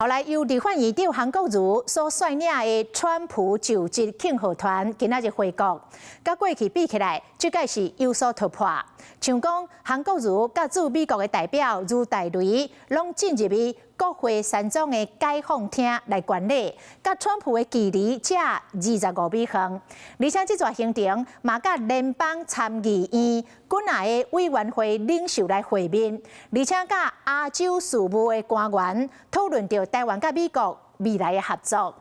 後來由立法院長韓國瑜所率領的川普就職慶賀團，今仔日回國，佮過去比起來，這擺是有所突破。像講韓國瑜佮駐美國的代表余大雷，攏進入去國會山莊的解放廳來觀禮，佮川普的距離才25米遠。而且這逝行程嘛，佮聯邦參議院幾若个委員會領袖來會面，而且佮亞洲事務的官員討論著台灣佮美國未來的合作。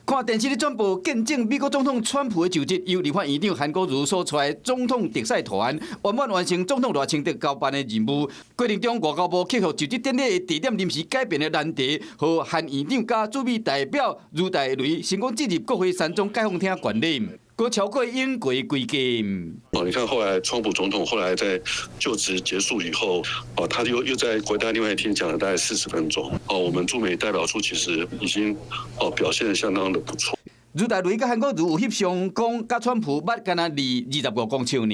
看電視咧轉播，見證美國總統川普的就職，由立法院長韓國瑜所率的總統特使團圓滿完成總統賴清德交辦的任務。過程中，外交部克服就職典禮的地點臨時改變的難題，予韓院長佮駐美代表余大雷成功進入國會山莊解放廳觀禮，閣超過英國規格。哦，你看後來川普總統後來在就職結束以後，哦，他又在國家另外一廳講了大概40分鐘。哦，我們駐美代表處其實已經哦表現得相當的不錯。余大雷佮韓國瑜有翕相，講佮川普捌敢若離25公尺爾。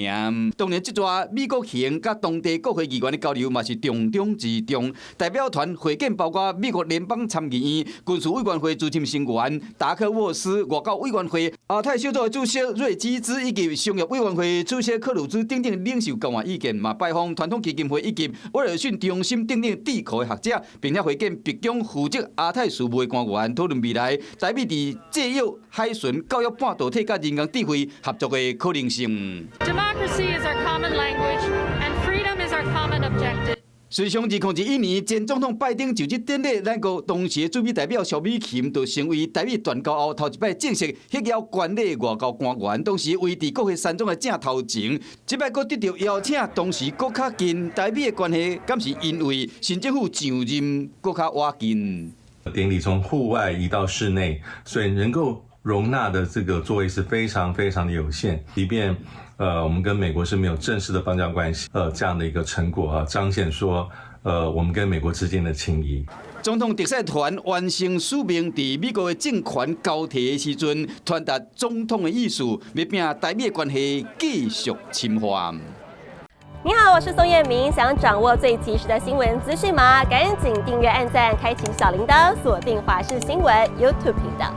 當然，這逝美國行佮當地國會議員的交流嘛是重中之重。代表團會見包括美國聯邦參議院軍事委員會資深成員達克沃斯、外交委員會亞太小組的主席瑞基茲以及商業委員會主席克魯茲等等領袖交換意見，嘛拜訪傳統基金會以及威爾遜中心等等智庫的學者，並且會見白宮負責亞太事務的官員，討論未來台美佇製藥、海巡、教育、半導體佮人工智慧合作的可能性。 Democracy is our common language, and freedom is our common objective. 隨上2021年前總統拜登就職典禮，咱國當時的駐美代表蕭美琴就成為台美斷交後頭一擺正式獲邀觀禮外交官員，當時位佇國會山莊的正頭前，這擺閣得著邀請，當時閣較近台美的關係，敢是因為新政府上任閣較倚近？典禮從戶外移到室內，所以能夠容納的這個座位是非常非常的有限。即便我們跟美國是沒有正式的邦交關係，這樣的一個成果啊，彰顯說，我們跟美國之間的情誼。總統特使團完成使命，佇美國的政權交替的時陣，傳達總統的意思，欲拚台美關係繼續深化。你好，我是宋燕明，想掌握最及時的新聞資訊嗎？趕緊訂閱、按讚、開啟小鈴鐺，鎖定華視新聞 YouTube 頻道。